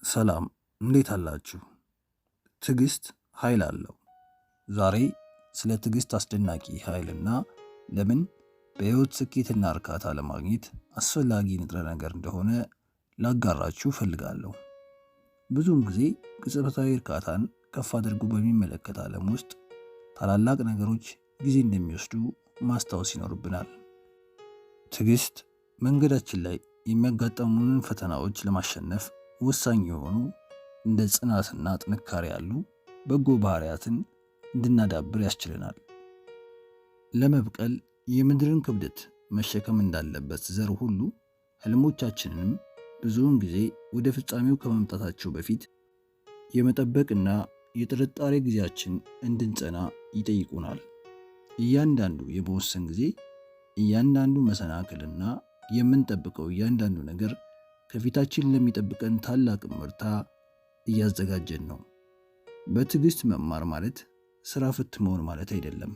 ሰላም፣ እንዴት አላችሁ? ትዕግስት ኃይል አለው። ዛሬ ስለ ትዕግስት አስደናቂ ኃይልና ለምን በሕይወት ስኬትና እርካታ ለማግኘት አስፈላጊ ንጥረ ነገር እንደሆነ ላጋራችሁ እፈልጋለሁ። ብዙውን ጊዜ ቅጽበታዊ እርካታን ከፍ አድርጎ በሚመለከት ዓለም ውስጥ ታላላቅ ነገሮች ጊዜ እንደሚወስዱ ማስታወስ ይኖርብናል። ትዕግስት መንገዳችን ላይ የሚያጋጥሙንን ፈተናዎች ለማሸነፍ ወሳኝ የሆኑ እንደ ጽናትና ጥንካሬ ያሉ በጎ ባህሪያትን እንድናዳብር ያስችለናል። ለመብቀል የምድርን ክብደት መሸከም እንዳለበት ዘር ሁሉ ህልሞቻችንንም ብዙውን ጊዜ ወደ ፍጻሜው ከመምጣታቸው በፊት የመጠበቅና የጥርጣሬ ጊዜያችን እንድንጸና ይጠይቁናል። እያንዳንዱ የመወሰን ጊዜ፣ እያንዳንዱ መሰናክልና የምንጠብቀው እያንዳንዱ ነገር ከፊታችን ለሚጠብቀን ታላቅ እመርታ እያዘጋጀን ነው። በትዕግስት መማር ማለት ስራ ፈት መሆን ማለት አይደለም።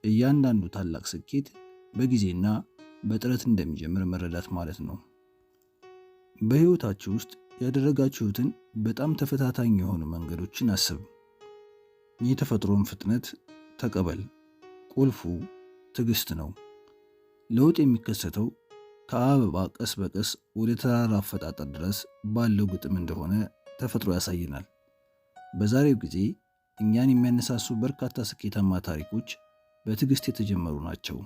እያንዳንዱ ታላቅ ስኬት በጊዜና በጥረት እንደሚጀምር መረዳት ማለት ነው። በሕይወታችሁ ውስጥ ያደረጋችሁትን በጣም ተፈታታኝ የሆኑ መንገዶችን አስብ። የተፈጥሮን ፍጥነት ተቀበል። ቁልፉ ትዕግስት ነው። ለውጥ የሚከሰተው ከአበባ ቀስ በቀስ ወደ ተራራ አፈጣጠር ድረስ ባለው ግጥም እንደሆነ ተፈጥሮ ያሳየናል። በዛሬው ጊዜ እኛን የሚያነሳሱ በርካታ ስኬታማ ታሪኮች በትዕግስት የተጀመሩ ናቸው።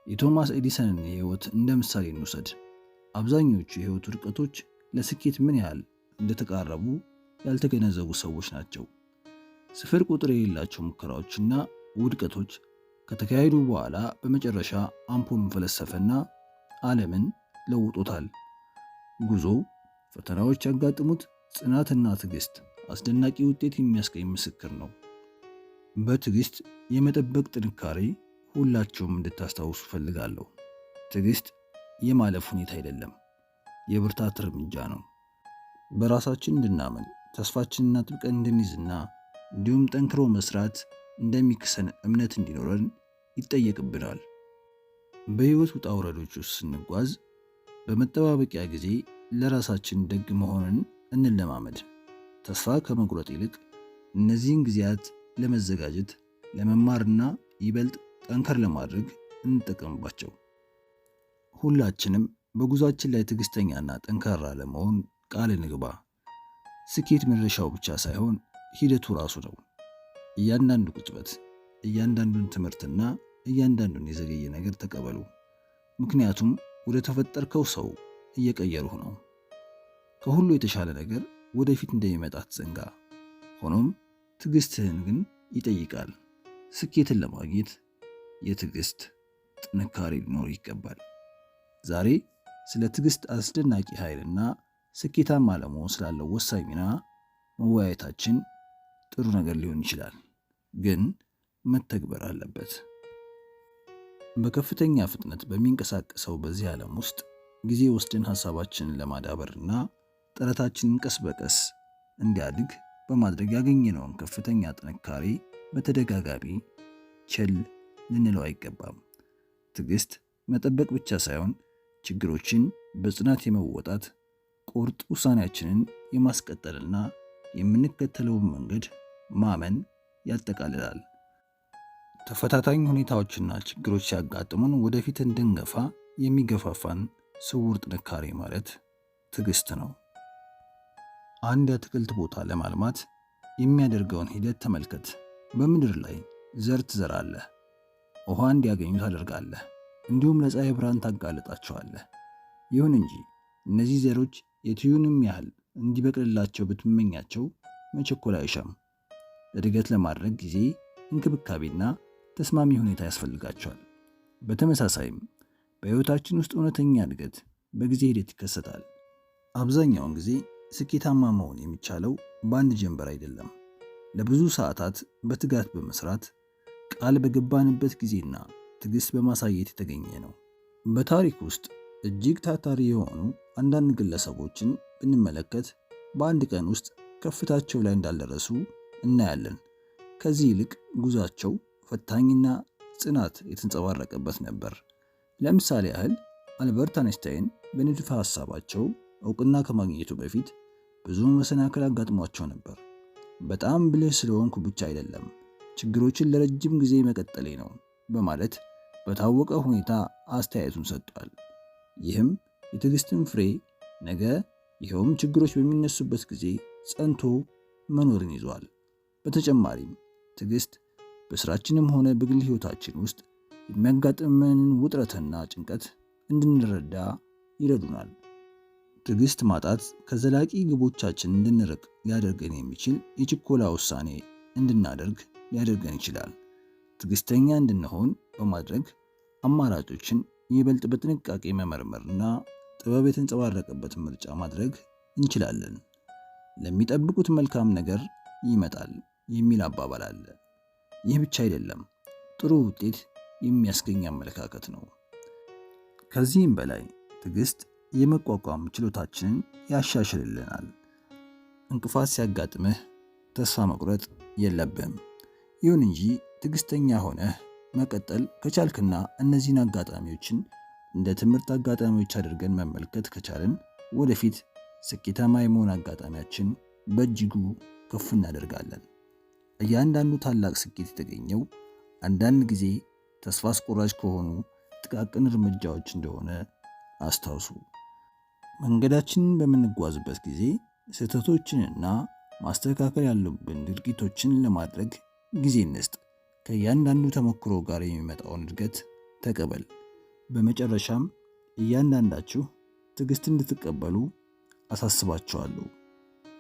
የቶማስ ኤዲሰንን የሕይወት እንደ ምሳሌ እንውሰድ። አብዛኞቹ የሕይወት ውድቀቶች ለስኬት ምን ያህል እንደተቃረቡ ያልተገነዘቡ ሰዎች ናቸው። ስፍር ቁጥር የሌላቸው ሙከራዎችና ውድቀቶች ከተካሄዱ በኋላ በመጨረሻ አምፖሉን ፈለሰፈና ዓለምን ለውጦታል። ጉዞው ፈተናዎች ያጋጥሙት ጽናትና ትዕግስት አስደናቂ ውጤት የሚያስገኝ ምስክር ነው። በትዕግስት የመጠበቅ ጥንካሬ ሁላችሁም እንድታስታውሱ እፈልጋለሁ። ትዕግስት የማለፍ ሁኔታ አይደለም፣ የብርታት እርምጃ ነው። በራሳችን እንድናምን፣ ተስፋችንን አጥብቀን እንድንይዝና እንዲሁም ጠንክሮ መስራት እንደሚክሰን እምነት እንዲኖረን ይጠየቅብናል። በሕይወት ውጣ ውረዶች ውስጥ ስንጓዝ በመጠባበቂያ ጊዜ ለራሳችን ደግ መሆንን እንለማመድ። ተስፋ ከመቁረጥ ይልቅ እነዚህን ጊዜያት ለመዘጋጀት፣ ለመማርና ይበልጥ ጠንከር ለማድረግ እንጠቀምባቸው። ሁላችንም በጉዟችን ላይ ትዕግስተኛና ጠንካራ ለመሆን ቃል እንግባ። ስኬት መድረሻው ብቻ ሳይሆን ሂደቱ ራሱ ነው። እያንዳንዱ ቅጽበት፣ እያንዳንዱን ትምህርትና እያንዳንዱን የዘገየ ነገር ተቀበሉ። ምክንያቱም ወደ ተፈጠርከው ሰው እየቀየሩህ ነው። ከሁሉ የተሻለ ነገር ወደፊት እንደሚመጣ አትዘንጋ። ሆኖም ትዕግስትህን ግን ይጠይቃል። ስኬትን ለማግኘት የትዕግስት ጥንካሬ ሊኖር ይገባል። ዛሬ ስለ ትዕግስት አስደናቂ ኃይልና ስኬታማ ለመሆን ስላለው ወሳኝ ሚና መወያየታችን ጥሩ ነገር ሊሆን ይችላል፣ ግን መተግበር አለበት። በከፍተኛ ፍጥነት በሚንቀሳቀሰው በዚህ ዓለም ውስጥ ጊዜ ወስደን ሀሳባችንን ለማዳበርና ጥረታችንን ቀስ በቀስ እንዲያድግ በማድረግ ያገኘነውን ከፍተኛ ጥንካሬ በተደጋጋሚ ቸል ልንለው አይገባም። ትዕግስት መጠበቅ ብቻ ሳይሆን ችግሮችን በጽናት የመወጣት ቁርጥ ውሳኔያችንን የማስቀጠልና የምንከተለውን መንገድ ማመን ያጠቃልላል። ተፈታታኝ ሁኔታዎችና ችግሮች ሲያጋጥሙን ወደፊት እንድንገፋ የሚገፋፋን ስውር ጥንካሬ ማለት ትዕግስት ነው። አንድ የአትክልት ቦታ ለማልማት የሚያደርገውን ሂደት ተመልከት። በምድር ላይ ዘር ትዘራለህ፣ ውሃ እንዲያገኙ ታደርጋለህ፣ እንዲሁም ለፀሐይ ብርሃን ታጋልጣቸዋለህ። ይሁን እንጂ እነዚህ ዘሮች የትዩንም ያህል እንዲበቅልላቸው ብትመኛቸው መቸኮል አይሻም። እድገት ለማድረግ ጊዜ፣ እንክብካቤና ተስማሚ ሁኔታ ያስፈልጋቸዋል። በተመሳሳይም በሕይወታችን ውስጥ እውነተኛ እድገት በጊዜ ሂደት ይከሰታል። አብዛኛውን ጊዜ ስኬታማ መሆን የሚቻለው በአንድ ጀንበር አይደለም። ለብዙ ሰዓታት በትጋት በመስራት፣ ቃል በገባንበት ጊዜና ትዕግስት በማሳየት የተገኘ ነው። በታሪክ ውስጥ እጅግ ታታሪ የሆኑ አንዳንድ ግለሰቦችን ብንመለከት በአንድ ቀን ውስጥ ከፍታቸው ላይ እንዳልደረሱ እናያለን። ከዚህ ይልቅ ጉዟቸው ፈታኝና ጽናት የተንጸባረቀበት ነበር። ለምሳሌ ያህል አልበርት አንስታይን በንድፈ ሐሳባቸው እውቅና ከማግኘቱ በፊት ብዙ መሰናክል አጋጥሟቸው ነበር። በጣም ብልህ ስለሆንኩ ብቻ አይደለም፣ ችግሮችን ለረጅም ጊዜ መቀጠሌ ነው በማለት በታወቀ ሁኔታ አስተያየቱን ሰጥቷል። ይህም የትዕግስትን ፍሬ ነገ ይኸውም ችግሮች በሚነሱበት ጊዜ ጸንቶ መኖርን ይዟል። በተጨማሪም ትዕግስት በስራችንም ሆነ በግል ህይወታችን ውስጥ የሚያጋጥመንን ውጥረትና ጭንቀት እንድንረዳ ይረዱናል። ትዕግስት ማጣት ከዘላቂ ግቦቻችን እንድንርቅ ሊያደርገን የሚችል የችኮላ ውሳኔ እንድናደርግ ሊያደርገን ይችላል። ትዕግስተኛ እንድንሆን በማድረግ አማራጮችን ይበልጥ በጥንቃቄ መመርመርና ጥበብ የተንጸባረቀበት ምርጫ ማድረግ እንችላለን። ለሚጠብቁት መልካም ነገር ይመጣል የሚል አባባል አለ። ይህ ብቻ አይደለም፣ ጥሩ ውጤት የሚያስገኝ አመለካከት ነው። ከዚህም በላይ ትዕግስት የመቋቋም ችሎታችንን ያሻሽልልናል። እንቅፋት ሲያጋጥምህ ተስፋ መቁረጥ የለብህም። ይሁን እንጂ ትዕግስተኛ ሆነህ መቀጠል ከቻልክና እነዚህን አጋጣሚዎችን እንደ ትምህርት አጋጣሚዎች አድርገን መመልከት ከቻልን ወደፊት ስኬታማ የመሆን አጋጣሚያችን በእጅጉ ከፍ እናደርጋለን። እያንዳንዱ ታላቅ ስኬት የተገኘው አንዳንድ ጊዜ ተስፋ አስቆራጭ ከሆኑ ጥቃቅን እርምጃዎች እንደሆነ አስታውሱ። መንገዳችንን በምንጓዝበት ጊዜ ስህተቶችንና ማስተካከል ያሉብን ድርጊቶችን ለማድረግ ጊዜ እንስጥ። ከእያንዳንዱ ተሞክሮ ጋር የሚመጣውን እድገት ተቀበል። በመጨረሻም እያንዳንዳችሁ ትዕግስት እንድትቀበሉ አሳስባችኋለሁ።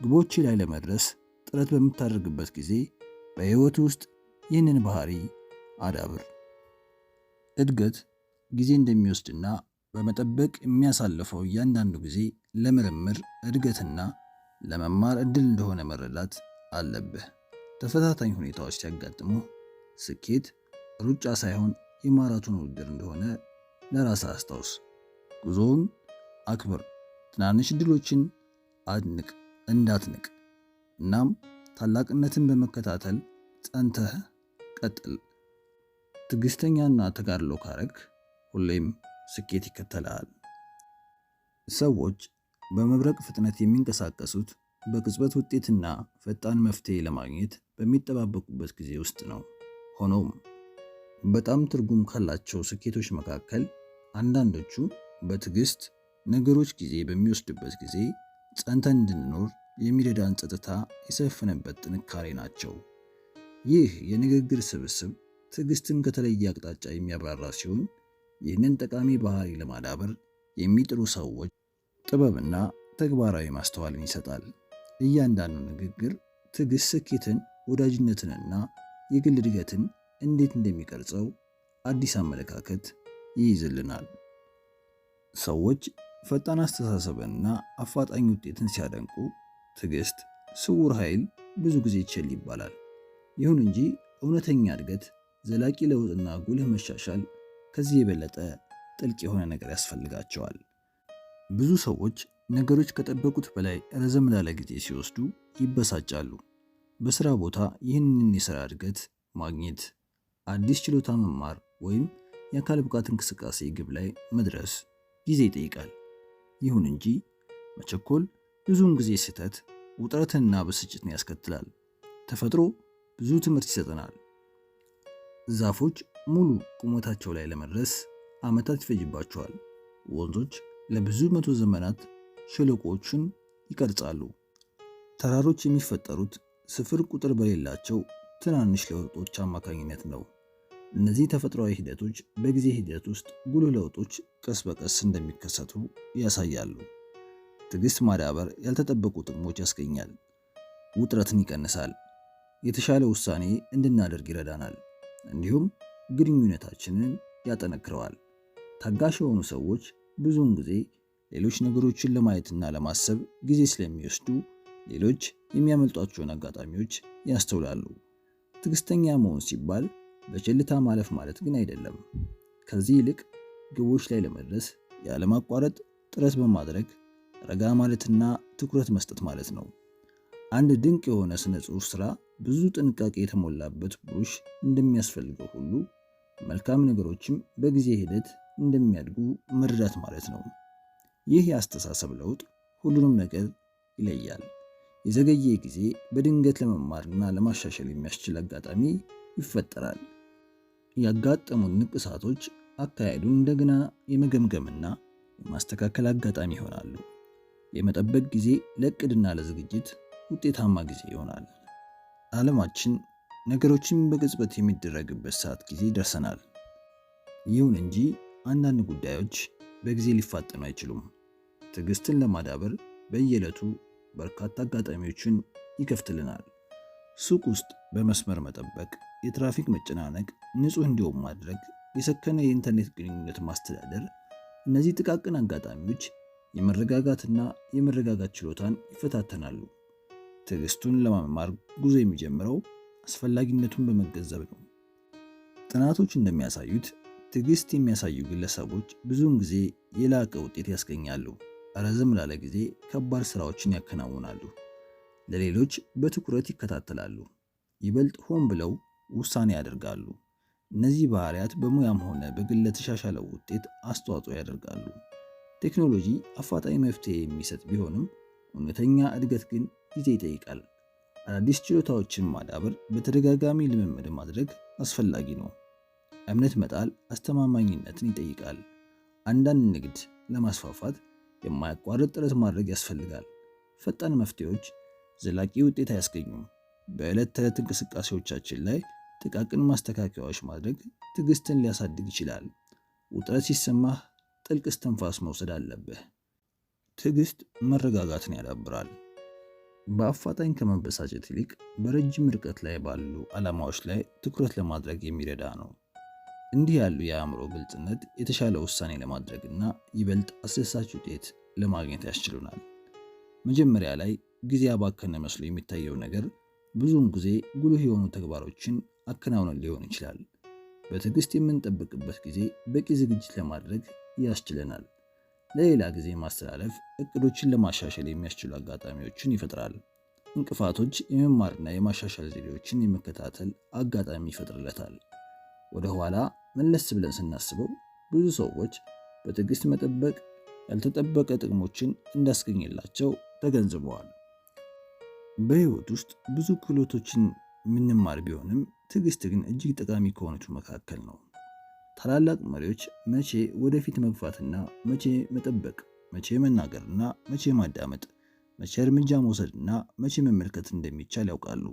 ግቦች ላይ ለመድረስ ጥረት በምታደርግበት ጊዜ በሕይወት ውስጥ ይህንን ባህሪ አዳብር። እድገት ጊዜ እንደሚወስድና በመጠበቅ የሚያሳልፈው እያንዳንዱ ጊዜ ለምርምር እድገትና ለመማር እድል እንደሆነ መረዳት አለብህ። ተፈታታኝ ሁኔታዎች ሲያጋጥሙ ስኬት ሩጫ ሳይሆን የማራቶን ውድድር እንደሆነ ለራስህ አስታውስ። ጉዞውን አክብር፣ ትናንሽ ድሎችን አድንቅ፣ እንዳትንቅ። እናም ታላቅነትን በመከታተል ጸንተህ ቀጥል። ትዕግስተኛና ተጋድሎ ካረግ ሁሌም ስኬት ይከተልሃል። ሰዎች በመብረቅ ፍጥነት የሚንቀሳቀሱት በቅጽበት ውጤትና ፈጣን መፍትሄ ለማግኘት በሚጠባበቁበት ጊዜ ውስጥ ነው። ሆኖም በጣም ትርጉም ካላቸው ስኬቶች መካከል አንዳንዶቹ በትዕግስት ነገሮች ጊዜ በሚወስድበት ጊዜ ጸንተን እንድንኖር የሚረዳን ጸጥታ የሰፈነበት ጥንካሬ ናቸው። ይህ የንግግር ስብስብ ትዕግስትን ከተለየ አቅጣጫ የሚያብራራ ሲሆን ይህንን ጠቃሚ ባህሪ ለማዳበር የሚጥሩ ሰዎች ጥበብና ተግባራዊ ማስተዋልን ይሰጣል። እያንዳንዱ ንግግር ትዕግስት ስኬትን፣ ወዳጅነትንና የግል እድገትን እንዴት እንደሚቀርጸው አዲስ አመለካከት ይይዝልናል። ሰዎች ፈጣን አስተሳሰብንና አፋጣኝ ውጤትን ሲያደንቁ ትዕግስት ስውር ኃይል ብዙ ጊዜ ቸል ይባላል። ይሁን እንጂ እውነተኛ እድገት፣ ዘላቂ ለውጥና ጉልህ መሻሻል ከዚህ የበለጠ ጥልቅ የሆነ ነገር ያስፈልጋቸዋል። ብዙ ሰዎች ነገሮች ከጠበቁት በላይ ረዘም ላለ ጊዜ ሲወስዱ ይበሳጫሉ። በስራ ቦታ ይህንን የስራ እድገት ማግኘት፣ አዲስ ችሎታ መማር ወይም የአካል ብቃት እንቅስቃሴ ግብ ላይ መድረስ ጊዜ ይጠይቃል። ይሁን እንጂ መቸኮል ብዙውን ጊዜ ስህተት፣ ውጥረትንና ብስጭትን ያስከትላል። ተፈጥሮ ብዙ ትምህርት ይሰጠናል። ዛፎች ሙሉ ቁመታቸው ላይ ለመድረስ ዓመታት ይፈጅባቸዋል። ወንዞች ለብዙ መቶ ዘመናት ሸለቆዎችን ይቀርጻሉ። ተራሮች የሚፈጠሩት ስፍር ቁጥር በሌላቸው ትናንሽ ለውጦች አማካኝነት ነው። እነዚህ ተፈጥሯዊ ሂደቶች በጊዜ ሂደት ውስጥ ጉልህ ለውጦች ቀስ በቀስ እንደሚከሰቱ ያሳያሉ። ትዕግስት ማዳበር ያልተጠበቁ ጥቅሞች ያስገኛል። ውጥረትን ይቀንሳል፣ የተሻለ ውሳኔ እንድናደርግ ይረዳናል፣ እንዲሁም ግንኙነታችንን ያጠነክረዋል። ታጋሽ የሆኑ ሰዎች ብዙውን ጊዜ ሌሎች ነገሮችን ለማየትና ለማሰብ ጊዜ ስለሚወስዱ ሌሎች የሚያመልጧቸውን አጋጣሚዎች ያስተውላሉ። ትዕግስተኛ መሆን ሲባል በቸልታ ማለፍ ማለት ግን አይደለም። ከዚህ ይልቅ ግቦች ላይ ለመድረስ ያለማቋረጥ ጥረት በማድረግ ረጋ ማለትና ትኩረት መስጠት ማለት ነው። አንድ ድንቅ የሆነ ስነ ጽሑፍ ስራ ብዙ ጥንቃቄ የተሞላበት ብሩሽ እንደሚያስፈልገው ሁሉ መልካም ነገሮችም በጊዜ ሂደት እንደሚያድጉ መረዳት ማለት ነው። ይህ የአስተሳሰብ ለውጥ ሁሉንም ነገር ይለያል። የዘገየ ጊዜ በድንገት ለመማርና ለማሻሻል የሚያስችል አጋጣሚ ይፈጠራል። ያጋጠሙን ንቅሳቶች አካሄዱን እንደገና የመገምገምና የማስተካከል አጋጣሚ ይሆናሉ። የመጠበቅ ጊዜ ለእቅድና ለዝግጅት ውጤታማ ጊዜ ይሆናል። ዓለማችን ነገሮችን በቅጽበት የሚደረግበት ሰዓት ጊዜ ደርሰናል። ይሁን እንጂ አንዳንድ ጉዳዮች በጊዜ ሊፋጠኑ አይችሉም። ትዕግስትን ለማዳበር በየዕለቱ በርካታ አጋጣሚዎችን ይከፍትልናል። ሱቅ ውስጥ በመስመር መጠበቅ፣ የትራፊክ መጨናነቅ፣ ንጹህ እንዲሆን ማድረግ፣ የሰከነ የኢንተርኔት ግንኙነት ማስተዳደር፣ እነዚህ ጥቃቅን አጋጣሚዎች የመረጋጋትና የመረጋጋት ችሎታን ይፈታተናሉ። ትዕግስቱን ለመማር ጉዞ የሚጀምረው አስፈላጊነቱን በመገንዘብ ነው። ጥናቶች እንደሚያሳዩት ትዕግስት የሚያሳዩ ግለሰቦች ብዙውን ጊዜ የላቀ ውጤት ያስገኛሉ። ረዘም ላለ ጊዜ ከባድ ስራዎችን ያከናውናሉ። ለሌሎች በትኩረት ይከታተላሉ። ይበልጥ ሆን ብለው ውሳኔ ያደርጋሉ። እነዚህ ባህሪያት በሙያም ሆነ በግል ለተሻሻለው ውጤት አስተዋጽኦ ያደርጋሉ። ቴክኖሎጂ አፋጣኝ መፍትሄ የሚሰጥ ቢሆንም እውነተኛ እድገት ግን ጊዜ ይጠይቃል። አዳዲስ ችሎታዎችን ማዳበር፣ በተደጋጋሚ ልምምድ ማድረግ አስፈላጊ ነው። እምነት መጣል አስተማማኝነትን ይጠይቃል። አንዳንድ ንግድ ለማስፋፋት የማያቋርጥ ጥረት ማድረግ ያስፈልጋል። ፈጣን መፍትሄዎች ዘላቂ ውጤት አያስገኙም። በዕለት ተዕለት እንቅስቃሴዎቻችን ላይ ጥቃቅን ማስተካከያዎች ማድረግ ትዕግስትን ሊያሳድግ ይችላል። ውጥረት ሲሰማህ ጥልቅ እስትንፋስ መውሰድ አለብህ። ትዕግስት መረጋጋትን ያዳብራል። በአፋጣኝ ከመበሳጨት ይልቅ በረጅም ርቀት ላይ ባሉ ዓላማዎች ላይ ትኩረት ለማድረግ የሚረዳ ነው። እንዲህ ያሉ የአእምሮ ግልጽነት የተሻለ ውሳኔ ለማድረግና ይበልጥ አስደሳች ውጤት ለማግኘት ያስችሉናል። መጀመሪያ ላይ ጊዜ ያባከነ መስሎ የሚታየው ነገር ብዙውን ጊዜ ጉልህ የሆኑ ተግባሮችን አከናውነን ሊሆን ይችላል። በትዕግስት የምንጠብቅበት ጊዜ በቂ ዝግጅት ለማድረግ ያስችለናል። ለሌላ ጊዜ ማስተላለፍ እቅዶችን ለማሻሻል የሚያስችሉ አጋጣሚዎችን ይፈጥራል። እንቅፋቶች የመማርና የማሻሻል ዘዴዎችን የመከታተል አጋጣሚ ይፈጥርለታል። ወደ ኋላ መለስ ብለን ስናስበው ብዙ ሰዎች በትዕግስት መጠበቅ ያልተጠበቀ ጥቅሞችን እንዳስገኘላቸው ተገንዝበዋል። በሕይወት ውስጥ ብዙ ክህሎቶችን የምንማር ቢሆንም ትዕግስት ግን እጅግ ጠቃሚ ከሆኑት መካከል ነው። ታላላቅ መሪዎች መቼ ወደፊት መግፋትና መቼ መጠበቅ፣ መቼ መናገርና መቼ ማዳመጥ፣ መቼ እርምጃ መውሰድና መቼ መመልከት እንደሚቻል ያውቃሉ።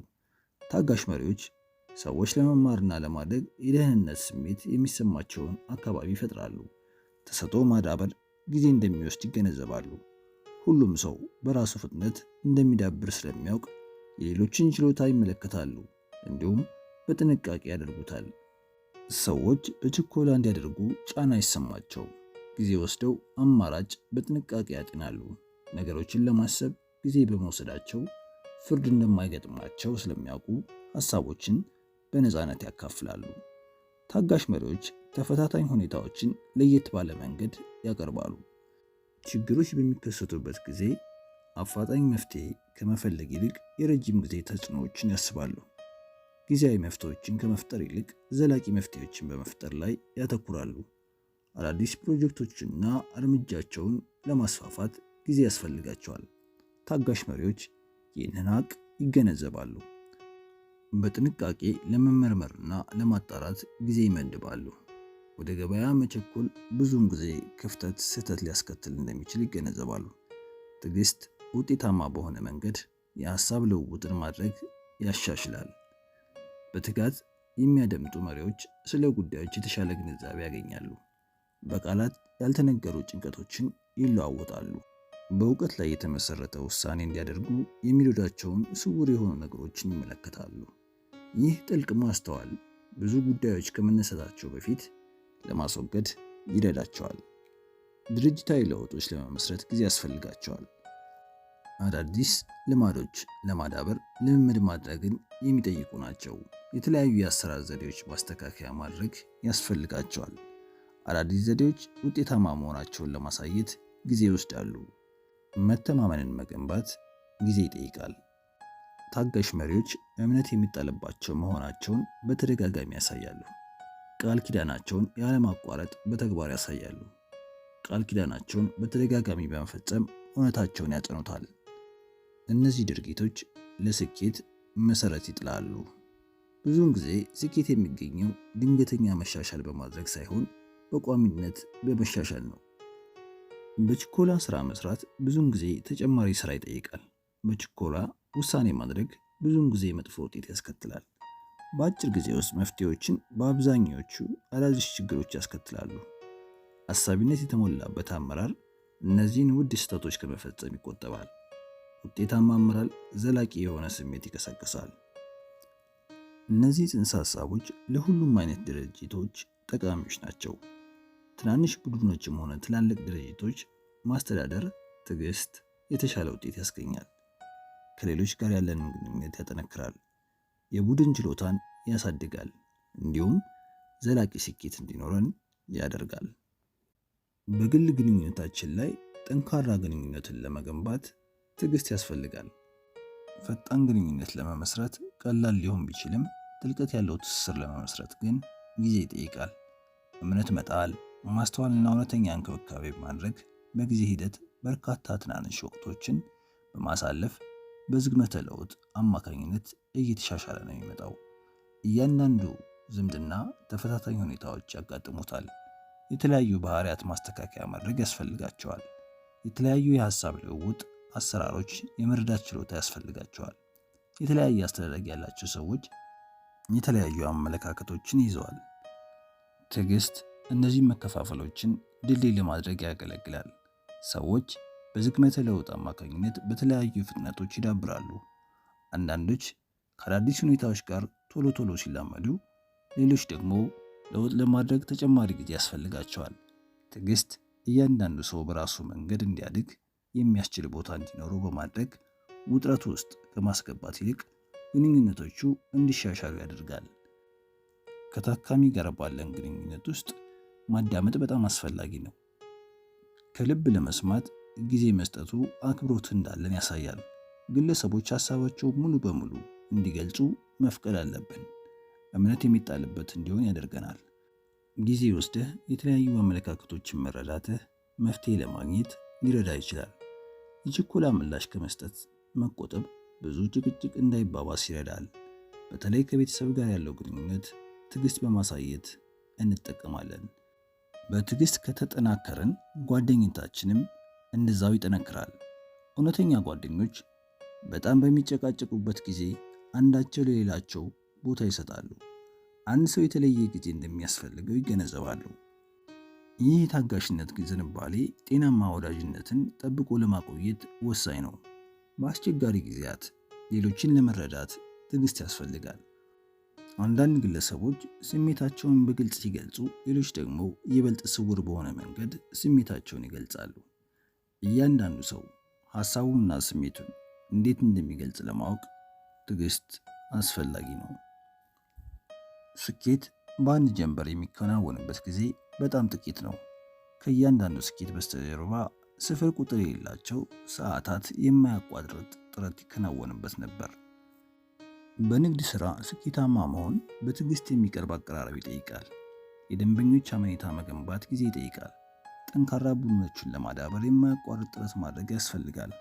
ታጋሽ መሪዎች ሰዎች ለመማርና ለማደግ የደህንነት ስሜት የሚሰማቸውን አካባቢ ይፈጥራሉ። ተሰጥኦ ማዳበር ጊዜ እንደሚወስድ ይገነዘባሉ። ሁሉም ሰው በራሱ ፍጥነት እንደሚዳብር ስለሚያውቅ የሌሎችን ችሎታ ይመለከታሉ፣ እንዲሁም በጥንቃቄ ያደርጉታል። ሰዎች በችኮላ እንዲያደርጉ ጫና አይሰማቸውም። ጊዜ ወስደው አማራጭ በጥንቃቄ ያጤናሉ። ነገሮችን ለማሰብ ጊዜ በመውሰዳቸው ፍርድ እንደማይገጥማቸው ስለሚያውቁ ሀሳቦችን በነፃነት ያካፍላሉ። ታጋሽ መሪዎች ተፈታታኝ ሁኔታዎችን ለየት ባለ መንገድ ያቀርባሉ። ችግሮች በሚከሰቱበት ጊዜ አፋጣኝ መፍትሄ ከመፈለግ ይልቅ የረጅም ጊዜ ተጽዕኖዎችን ያስባሉ። ጊዜያዊ መፍትሄዎችን ከመፍጠር ይልቅ ዘላቂ መፍትሄዎችን በመፍጠር ላይ ያተኩራሉ። አዳዲስ ፕሮጀክቶችንና እርምጃቸውን ለማስፋፋት ጊዜ ያስፈልጋቸዋል። ታጋሽ መሪዎች ይህንን ሀቅ ይገነዘባሉ። በጥንቃቄ ለመመርመርና ለማጣራት ጊዜ ይመድባሉ። ወደ ገበያ መቸኮል ብዙውን ጊዜ ክፍተት ስህተት ሊያስከትል እንደሚችል ይገነዘባሉ። ትዕግስት ውጤታማ በሆነ መንገድ የሀሳብ ልውውጥን ማድረግ ያሻሽላል። በትጋት የሚያደምጡ መሪዎች ስለ ጉዳዮች የተሻለ ግንዛቤ ያገኛሉ። በቃላት ያልተነገሩ ጭንቀቶችን ይለዋወጣሉ። በእውቀት ላይ የተመሰረተ ውሳኔ እንዲያደርጉ የሚረዷቸውን ስውር የሆኑ ነገሮችን ይመለከታሉ። ይህ ጥልቅ ማስተዋል ብዙ ጉዳዮች ከመነሳታቸው በፊት ለማስወገድ ይረዳቸዋል። ድርጅታዊ ለውጦች ለመመስረት ጊዜ ያስፈልጋቸዋል። አዳዲስ ልማዶች ለማዳበር ልምምድ ማድረግን የሚጠይቁ ናቸው። የተለያዩ የአሰራር ዘዴዎች ማስተካከያ ማድረግ ያስፈልጋቸዋል። አዳዲስ ዘዴዎች ውጤታማ መሆናቸውን ለማሳየት ጊዜ ይወስዳሉ። መተማመንን መገንባት ጊዜ ይጠይቃል። ታጋሽ መሪዎች እምነት የሚጣልባቸው መሆናቸውን በተደጋጋሚ ያሳያሉ። ቃል ኪዳናቸውን ያለማቋረጥ በተግባር ያሳያሉ። ቃል ኪዳናቸውን በተደጋጋሚ በመፈጸም እውነታቸውን ያጸኑታል። እነዚህ ድርጊቶች ለስኬት መሰረት ይጥላሉ። ብዙውን ጊዜ ስኬት የሚገኘው ድንገተኛ መሻሻል በማድረግ ሳይሆን በቋሚነት በመሻሻል ነው። በችኮላ ስራ መስራት ብዙውን ጊዜ ተጨማሪ ስራ ይጠይቃል። በችኮላ ውሳኔ ማድረግ ብዙውን ጊዜ መጥፎ ውጤት ያስከትላል። በአጭር ጊዜ ውስጥ መፍትሄዎችን በአብዛኛዎቹ አዳዲስ ችግሮች ያስከትላሉ። አሳቢነት የተሞላበት አመራር እነዚህን ውድ ስህተቶች ከመፈጸም ይቆጠባል። ውጤታማ አመራር ዘላቂ የሆነ ስሜት ይቀሰቅሳል። እነዚህ ጽንሰ ሀሳቦች ለሁሉም አይነት ድርጅቶች ጠቃሚዎች ናቸው። ትናንሽ ቡድኖችም ሆነ ትላልቅ ድርጅቶች ማስተዳደር ትዕግስት የተሻለ ውጤት ያስገኛል። ከሌሎች ጋር ያለንን ግንኙነት ያጠነክራል፣ የቡድን ችሎታን ያሳድጋል፣ እንዲሁም ዘላቂ ስኬት እንዲኖረን ያደርጋል። በግል ግንኙነታችን ላይ ጠንካራ ግንኙነትን ለመገንባት ትዕግስት ያስፈልጋል። ፈጣን ግንኙነት ለመመስረት ቀላል ሊሆን ቢችልም ጥልቀት ያለው ትስስር ለመመስረት ግን ጊዜ ይጠይቃል። እምነት መጣል፣ ማስተዋልና እውነተኛ እንክብካቤ ማድረግ በጊዜ ሂደት በርካታ ትናንሽ ወቅቶችን በማሳለፍ በዝግመተ ለውጥ አማካኝነት እየተሻሻለ ነው የሚመጣው። እያንዳንዱ ዝምድና ተፈታታኝ ሁኔታዎች ያጋጥሙታል። የተለያዩ ባህሪያት ማስተካከያ ማድረግ ያስፈልጋቸዋል። የተለያዩ የሀሳብ ልውውጥ አሰራሮች የመረዳት ችሎታ ያስፈልጋቸዋል። የተለያየ አስተዳደግ ያላቸው ሰዎች የተለያዩ አመለካከቶችን ይዘዋል። ትዕግስት እነዚህን መከፋፈሎችን ድልድይ ለማድረግ ያገለግላል። ሰዎች በዝግመተ ለውጥ አማካኝነት በተለያዩ ፍጥነቶች ይዳብራሉ። አንዳንዶች ከአዳዲስ ሁኔታዎች ጋር ቶሎ ቶሎ ሲላመዱ፣ ሌሎች ደግሞ ለውጥ ለማድረግ ተጨማሪ ጊዜ ያስፈልጋቸዋል። ትዕግስት እያንዳንዱ ሰው በራሱ መንገድ እንዲያድግ የሚያስችል ቦታ እንዲኖረው በማድረግ ውጥረት ውስጥ ከማስገባት ይልቅ ግንኙነቶቹ እንዲሻሻሉ ያደርጋል። ከታካሚ ጋር ባለን ግንኙነት ውስጥ ማዳመጥ በጣም አስፈላጊ ነው። ከልብ ለመስማት ጊዜ መስጠቱ አክብሮት እንዳለን ያሳያል። ግለሰቦች ሀሳባቸውን ሙሉ በሙሉ እንዲገልጹ መፍቀድ አለብን። እምነት የሚጣልበት እንዲሆን ያደርገናል። ጊዜ ወስደህ የተለያዩ አመለካከቶችን መረዳትህ መፍትሄ ለማግኘት ሊረዳ ይችላል። የችኮላ ምላሽ ከመስጠት መቆጠብ ብዙ ጭቅጭቅ እንዳይባባስ ይረዳል። በተለይ ከቤተሰብ ጋር ያለው ግንኙነት ትዕግስት በማሳየት እንጠቀማለን። በትዕግስት ከተጠናከርን ጓደኝነታችንም እንደዛው ይጠነክራል። እውነተኛ ጓደኞች በጣም በሚጨቃጨቁበት ጊዜ አንዳቸው ለሌላቸው ቦታ ይሰጣሉ። አንድ ሰው የተለየ ጊዜ እንደሚያስፈልገው ይገነዘባሉ። ይህ የታጋሽነት ዝንባሌ ጤናማ ወዳጅነትን ጠብቆ ለማቆየት ወሳኝ ነው። በአስቸጋሪ ጊዜያት ሌሎችን ለመረዳት ትዕግስት ያስፈልጋል። አንዳንድ ግለሰቦች ስሜታቸውን በግልጽ ሲገልጹ፣ ሌሎች ደግሞ ይበልጥ ስውር በሆነ መንገድ ስሜታቸውን ይገልጻሉ። እያንዳንዱ ሰው ሐሳቡንና ስሜቱን እንዴት እንደሚገልጽ ለማወቅ ትዕግስት አስፈላጊ ነው። ስኬት በአንድ ጀንበር የሚከናወንበት ጊዜ በጣም ጥቂት ነው። ከእያንዳንዱ ስኬት በስተጀርባ ስፍር ቁጥር የሌላቸው ሰዓታት የማያቋርጥ ጥረት ይከናወንበት ነበር። በንግድ ሥራ ስኬታማ መሆን በትዕግስት የሚቀርብ አቀራረብ ይጠይቃል። የደንበኞች አመኔታ መገንባት ጊዜ ይጠይቃል። ጠንካራ ቡድኖችን ለማዳበር የማያቋርጥ ጥረት ማድረግ ያስፈልጋል።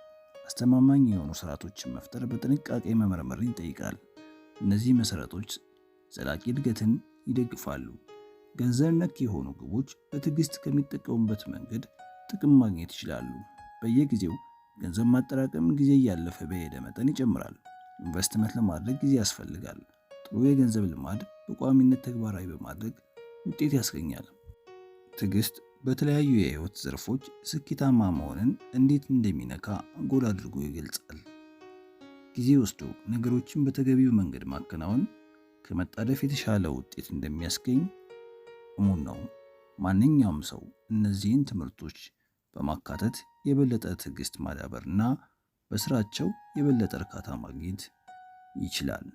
አስተማማኝ የሆኑ ስርዓቶችን መፍጠር በጥንቃቄ መመርመርን ይጠይቃል። እነዚህ መሰረቶች ዘላቂ እድገትን ይደግፋሉ። ገንዘብ ነክ የሆኑ ግቦች በትዕግስት ከሚጠቀሙበት መንገድ ጥቅም ማግኘት ይችላሉ። በየጊዜው ገንዘብ ማጠራቀም ጊዜ እያለፈ በሄደ መጠን ይጨምራል። ኢንቨስትመንት ለማድረግ ጊዜ ያስፈልጋል። ጥሩ የገንዘብ ልማድ በቋሚነት ተግባራዊ በማድረግ ውጤት ያስገኛል። ትዕግስት በተለያዩ የህይወት ዘርፎች ስኬታማ መሆንን እንዴት እንደሚነካ ጎላ አድርጎ ይገልጻል። ጊዜ ወስዶ ነገሮችን በተገቢው መንገድ ማከናወን ከመጣደፍ የተሻለ ውጤት እንደሚያስገኝ እሙን ነው። ማንኛውም ሰው እነዚህን ትምህርቶች በማካተት የበለጠ ትዕግስት ማዳበርና በስራቸው የበለጠ እርካታ ማግኘት ይችላል።